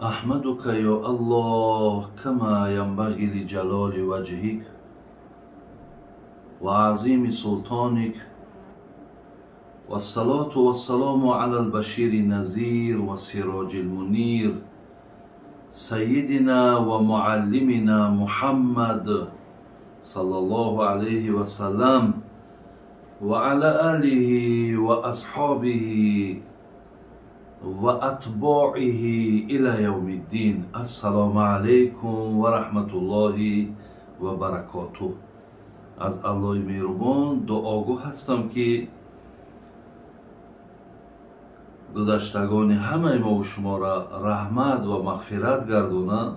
أحمدك يا الله كما ينبغي لجلال وجهك وعظيم سلطانك، والصلاة والسلام على البشير النذير والسراج المنير سيدنا ومعلمنا محمد صلى الله عليه وسلم وعلى آله وأصحابه وأتباعه إلى يوم الدين. السلام عليكم ورحمة الله وبركاته. از الله меҳрубон дуогӯ ҳастам, ки гузаштагони ҳамаи мову шуморо раҳмат ва мағфират гардонад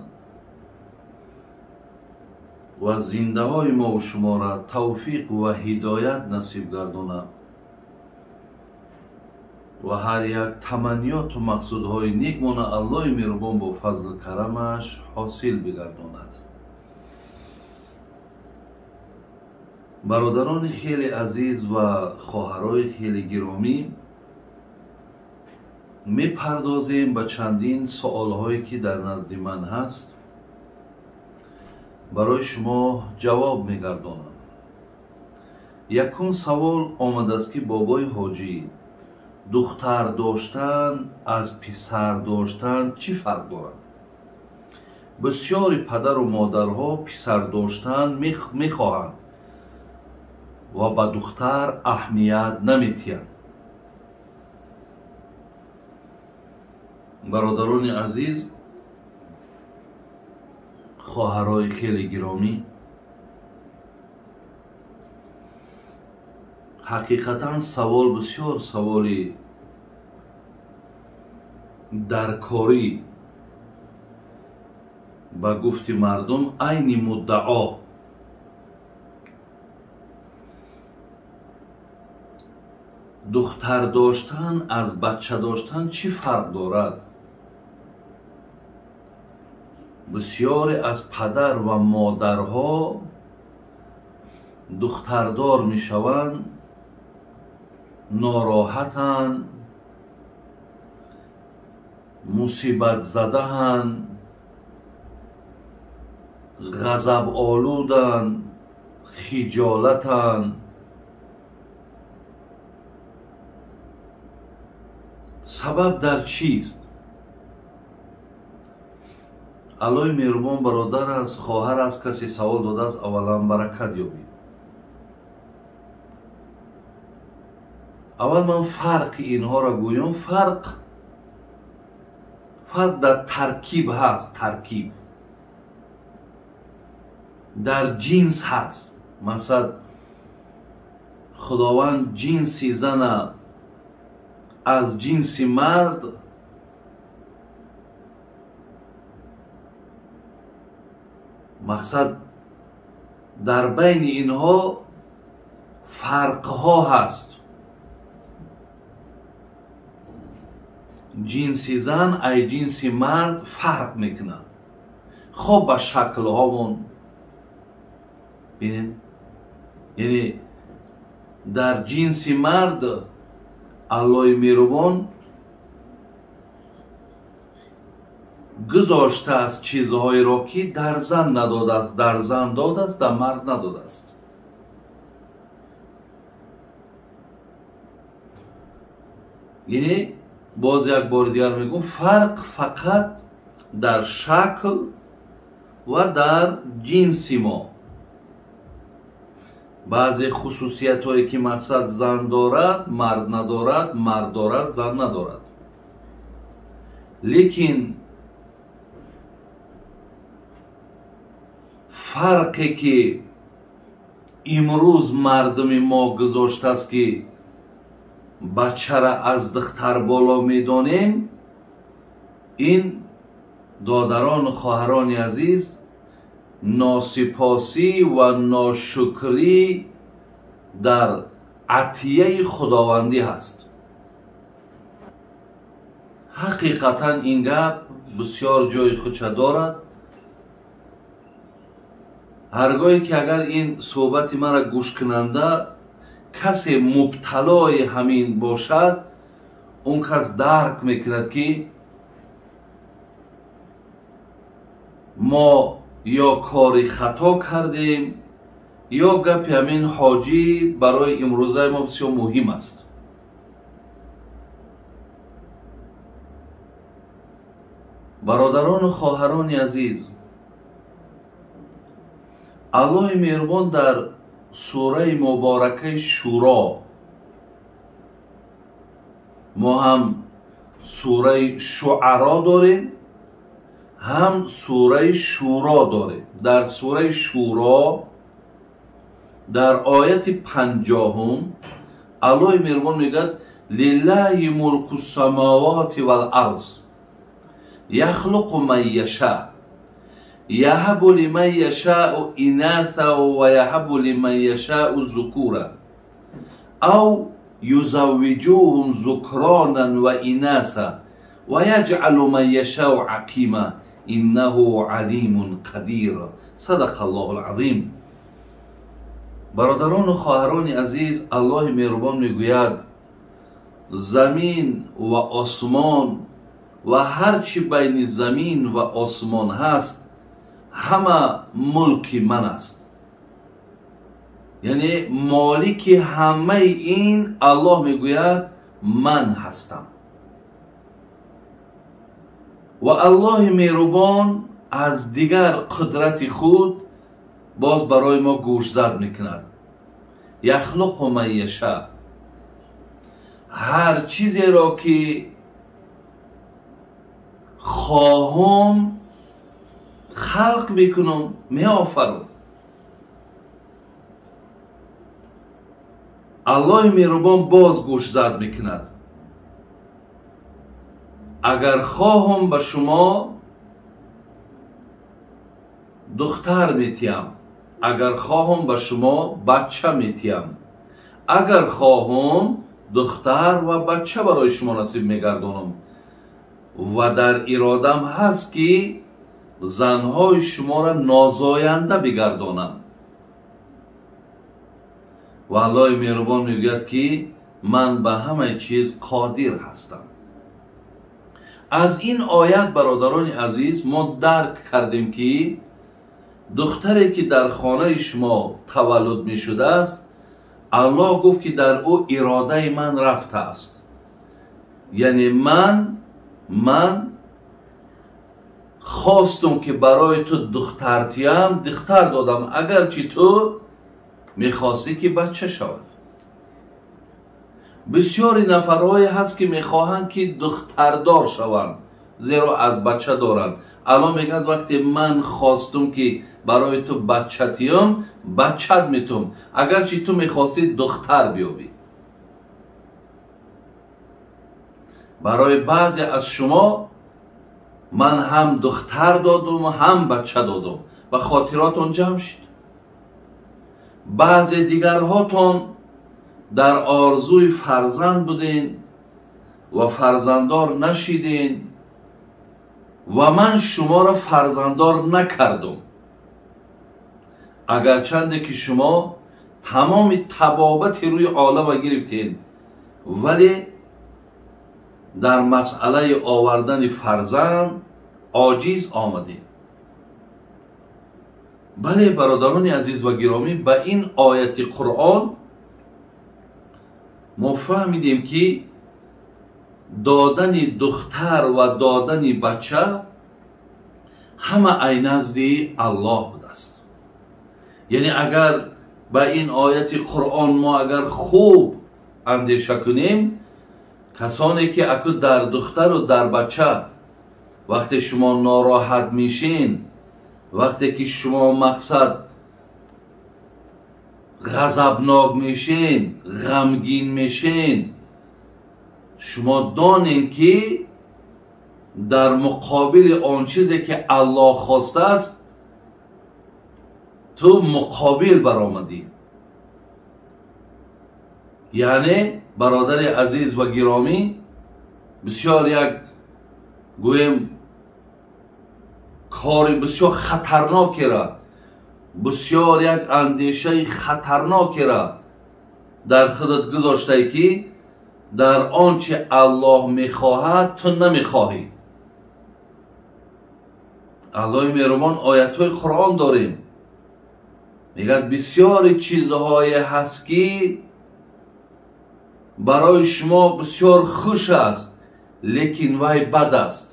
ва зиндаҳои мову шуморо тавфиқ ва ҳидоят насиб гардонад ва ҳар як таманниёту мақсудҳои некмона Аллоҳи меҳрубон бо фазлу карамаш ҳосил бигардонад. Бародарони хеле азиз ва хоҳарои хеле гиромӣ, мепардозем ба чандин суолҳое, ки дар назди ман ҳаст, барои шумо ҷавоб мегардонам. Якум савол омадааст, ки бобои ҳоҷӣ, духтар доштан аз писар доштан чӣ фарқ дорад? Бисёри падару модарҳо писар доштан мехоҳанд ва ба духтар аҳамият наметиҳанд. Бародарони азиз, хоҳарои хеле гиромӣ, ҳақиқатан савол бисёр саволи даркорӣ, ба гуфти мардум айни муддао. Духтар доштан аз бача доштан чӣ фарқ дорад? Бисёре аз падар ва модарҳо духтардор мешаванд, нороҳатанд, мусибатзадаанд, ғазаболуданд, хиҷолатанд. Сабаб дар чист? Аллоҳи меҳрубон бародар аст, хоҳар аст, касе савол додааст, аввалан баракат ёбид. Аввал ман фарқи инҳоро гӯям. Фарқ дар таркиб ҳаст, таркиб дар ҷинс ҳаст. Масалан, Худованд ҷинси зана аз ҷинси мард мақсад дар байни инҳо фарқҳо ҳаст. Ҷинси зан ай ҷинси мард фарқ мекунад, хоб ба шаклҳомон бинед, яъне дар ҷинси мард Аллоҳи меҳрубон гузоштааст чизҳоеро, ки дар зан надодааст, дар зан додааст, дар мард надодааст. Яъне боз як бори дигар мегӯм, фарқ фақат дар шакл ва дар ҷинси мо. Баъзе хусусиятҳое, ки мақсад зан дорад, мард надорад, мард дорад, зан надорад. Лекин фарқе, ки имрӯз мардуми мо гузоштааст, ки бачара аз духтар боло медонем, ин додарону хоҳарони азиз, носипосӣ ва ношукрӣ дар атияи худовандӣ ҳаст. Ҳақиқатан ин гап бисёр ҷои худша дорад. Ҳаргоҳе ки агар ин суҳбати маро гӯшкунанда касе мубталои ҳамин бошад, он кас дарк мекунад, ки Мо ё кори хато кардем, ё гапи ҳамин ҳоҷӣ барои имрӯзаи мо бисёр муҳим аст. Бародарону хоҳарони азиз, Аллоҳи меҳрубон дар сураи муборакаи Шӯро, мо ҳам сураи Шуаро дорем, ҳам сураи Шӯро дорем. Дар сураи Шӯро дар ояти 50 Аллоҳи меҳрубон мегӯяд: лиллаҳи мулку самавати вал арз яхлуқу ман яша яҳабу лиман яшаъу инаса ва яҳабу лиман яшаъу зукура ав юзаввиҷуҳум зукронан ва инаса ва яҷъалу ман яшаъу ақима иннаҳу алимун қадир. Садақа Аллоҳу алазим. Бародарону хоҳарони азиз, Аллоҳи меҳрубон мегӯяд: замин ва осмон ва ҳар чӣ байни замин ва осмон ҳаст, ҳама мулки ман аст. Яъне молики ҳамаи ин Аллоҳ мегӯяд ман ҳастам. Ва Аллоҳи меҳрубон аз дигар қудрати худ боз барои мо гӯшзад мекунад. Яхлуқу ман яша, ҳар чизеро ки хоҳум халқ мекунам, меофарам. Аллоҳи меҳрубон боз гӯшзад мекунад: агар хоҳам ба шумо духтар метиҳам, агар хоҳам ба шумо бача метиҳам, агар хоҳам духтар ва бача барои шумо насиб мегардонам ва дар иродам ҳаст ки занҳои шуморо нозоянда бигардонам. Ва Аллоҳи меҳрубон мегӯяд ки ман ба ҳамаи чиз қодир ҳастам. Аз ин оят, бародарони азиз, мо дарк кардем ки духтаре ки дар хонаи шумо таваллуд мешудааст, Аллоҳ гуфт ки дар ӯ иродаи ман рафтааст. Яъне ман хостум ки барои ту духтар тиям, духтар додам, агарчи ту мехостӣ ки бача шавад. Бисёри нафарҳое ҳаст ки мехоҳанд ки духтардор шаванд, зеро аз бача доранд. Аллоҳ мегӯяд вақте ман хостум ки барои ту бача тиям, бачат метум, агарчи ту мехостӣ духтар биёбӣ. Барои баъзе аз шумо ман ҳам духтар додум, ҳам бача додум ва хотиротон ҷамъ шид. Баъзе дигарҳотон дар орзуи фарзанд буден ва фарзанддор нашиден ва ман шуморо фарзанддор накардум, агарчанде ки шумо тамоми табобати рӯи олама гирифтен, вале дар масъалаи овардани фарзанд оҷиз омадем. Бале, бародарони азиз ва гиромӣ, ба ин ояти Қуръон мо фаҳмидем ки додани духтар ва додани бача ҳама ай назди Аллоҳ будааст. Яъне агар ба ин ояти Қуръон мо агар хуб андеша кунем, касоне ки аку дар духтару дар бача вақте шумо нороҳат мешин, вақте ки шумо мақсад ғазабнок мешин, ғамгин мешин, шумо донем ки дар муқобили он чизе ки Аллоҳ хостааст ту муқобил баромадӣ. Яъне бародари азиз ва гиромӣ, бисёр як гӯем кори бисёр хатарнокера, бисёр як андешаи хатарнокера дар худат гузоштае ки дар он чи Аллоҳ мехоҳад ту намехоҳӣ. Аллоҳи меҳрубон оятҳои Қуръон дорем. Мегӯяд бисёри чизҳое ҳаст ки барои шумо бисёр хуш аст, лекин вай бад аст.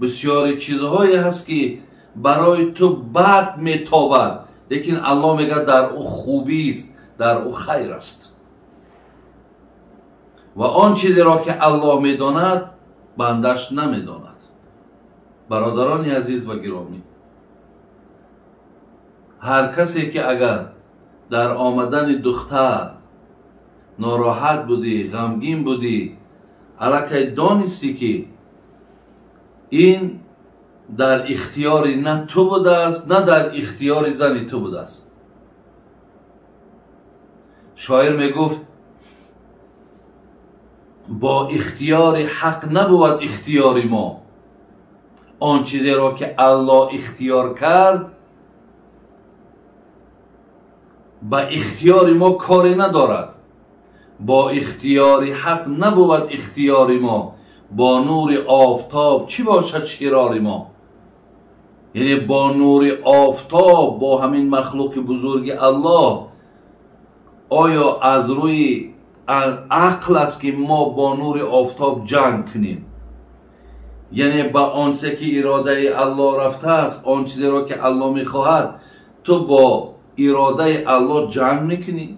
Бисёри чизҳое ҳаст ки барои ту бад метобад, лекин Аллоҳ мегӯяд дар ӯ хубист, дар ӯ хайр аст. Ва он чизеро ки Аллоҳ медонад, бандаш намедонад. Бародарони азиз ва гиромӣ, ҳар касе ки агар дар омадани духтар нороҳат будӣ, ғамгин будӣ, аллакай донистӣ ки ин дар ихтиёри на ту будааст, на дар ихтиёри зани ту будааст. Шоир мегуфт бо ихтиёри ҳақ набувад ихтиёри мо. Он чизеро ки Аллоҳ ихтиёр кард, ба ихтиёри мо коре надорад. Бо ихтиёри ҳақ набувад ихтиёри мо, бо нури офтоб чӣ бошад широри мо? Яъне бо нури офтоб, бо ҳамин махлуқи бузурги Аллоҳ, оё аз рӯи ақл аст ки мо бо нури офтоб ҷанг кунем? Яъне ба он чизе ки иродаи Аллоҳ рафтааст, он чизеро ки Аллоҳ мехоҳад, ту бо иродаи Аллоҳ ҷанг мекунӣ?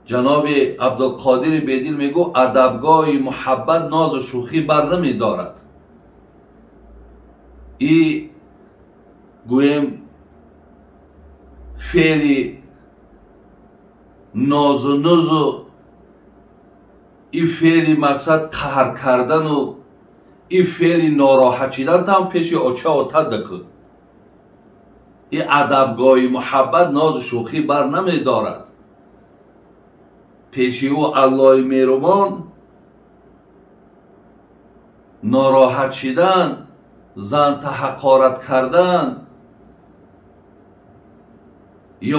Ҷаноби Абдулқодири Бедил мегӯ адабгоҳи муҳаббат нозу шӯхӣ бар намедорад. И гӯем феъли нозу нузу, и феъли мақсад қаҳр кардану и феъли нороҳат шидан там пеши оча отат дакун. И адабгоҳи муҳаббат нозу шӯхӣ бар намедорад. Пеши ӯ Аллоҳи меҳрубон нороҳат шидан, зан таҳақорат кардан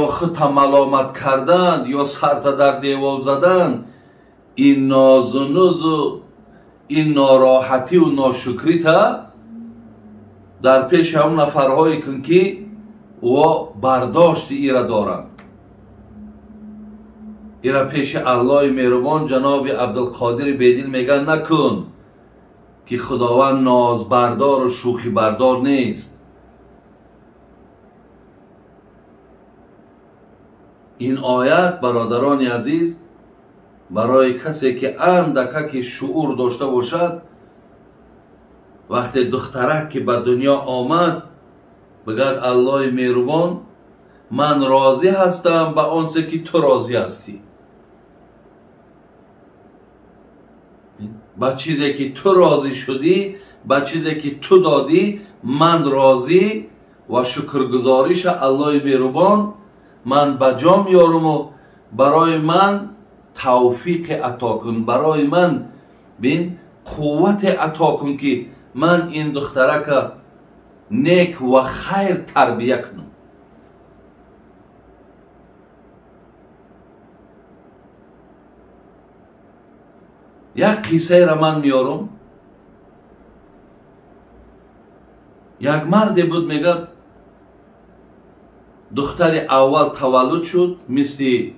ё худта маломат кардан ё сарта дар девол задан, ин нозу нузу, ин нороҳативу ношукрита дар пеши ҳамон нафарҳое кун ки ӯ бардошти ира доранд. Ира пеши Аллоҳи меҳрубон ҷаноби Абдулқодири Бедил мегӯяд накун, ки Худованд нозбардору шӯхибардор нест. Ин оят, бародарони азиз, барои касе ки андакаки шуур дошта бошад, вақте духтарак ки ба дунё омад, бигӯяд Аллоҳи меҳрубон, ман розӣ ҳастам ба он чизе ки ту розӣ ҳастӣ, ба чизе ки ту розӣ шудӣ, ба чизе ки ту додӣ, ман розӣ ва шукргузориша Аллоҳи меҳрубон ман ба ҷо меёруму барои ман тавфиқе ато кун, барои ман бин қуввате ато кун ки ман ин духтарака нек ва хайр тарбия кунам. Як қиссаеро ман меёрам. Як марде буд, мегӯяд духтари аввал таваллуд шуд, мисли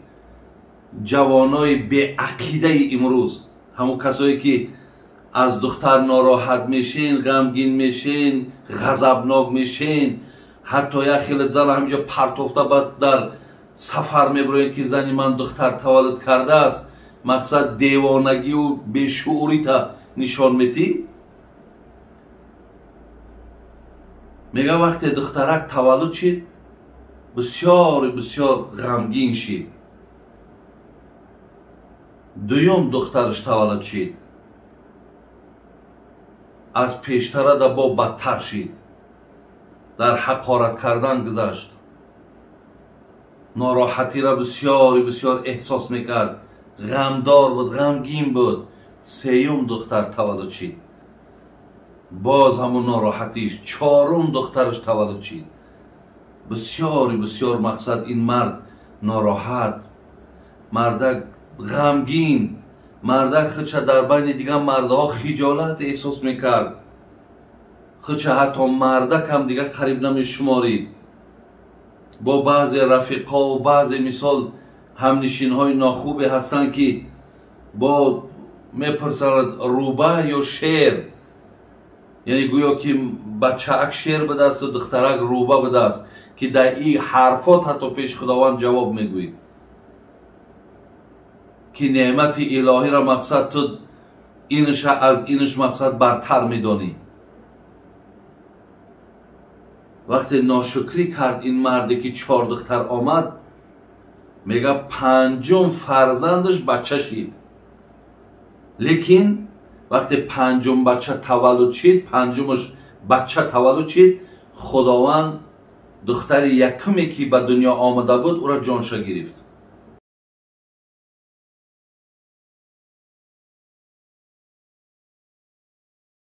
ҷавонои беақидаи имрӯз, ҳамон касое ки аз духтар нороҳат мешен, ғамгин мешен, ғазабнок мешен, ҳатто як хеле зан ҳаминҷо партофта баъд дар сафар мебироед ки зани ман духтар таваллуд кардааст, мақсад девонагию бешуурита нишон метӣ. Мега вақте духтарак таваллуд шид, бисёр бисёр ғамгин шид. Дуюм духтараш таваллуд шид, аз пештарада бо бадтар шид, дар ҳақорат кардан гузашт, нороҳатиро бисёр бисёр эҳсос мекард, ғамдор буд, ғамгин буд. Сеюм духтар таваллуд шид, боз ҳамон нороҳатиш. Чорум духтараш таваллуд шид, бисёр бисёр мақсад ин мард нороҳат, мардак ғамгин, Мардак худша дар байни дигар мардҳо хиҷолат эҳсос мекард. Худша ҳатто мардакам дигар қариб намешуморид. Бо баъзе рафиқову баъзе мисол ҳамнишинҳои нохубе ҳастанд, ки бо мепурсанд: рӯба ё шер? Яъне гӯё ки бачаак шер будааст, духтарак рӯба будааст, ки дар ин ҳарфот ҳатто пеши Худованд ҷавоб мегӯӣ, ки неъмати илоҳиро мақсад ту иныша аз иныш мақсад бартар медонӣ. Вақте ношукрӣ кард ин марде, ки чор духтар омад, мега, панҷум фарзандаш бача шид. Лекин вақте панҷум бача таваллуд шид, панҷумаш бача таваллуд шид, Худованд духтари якуме, ки ба дунё омада буд, ӯро ҷонша гирифт.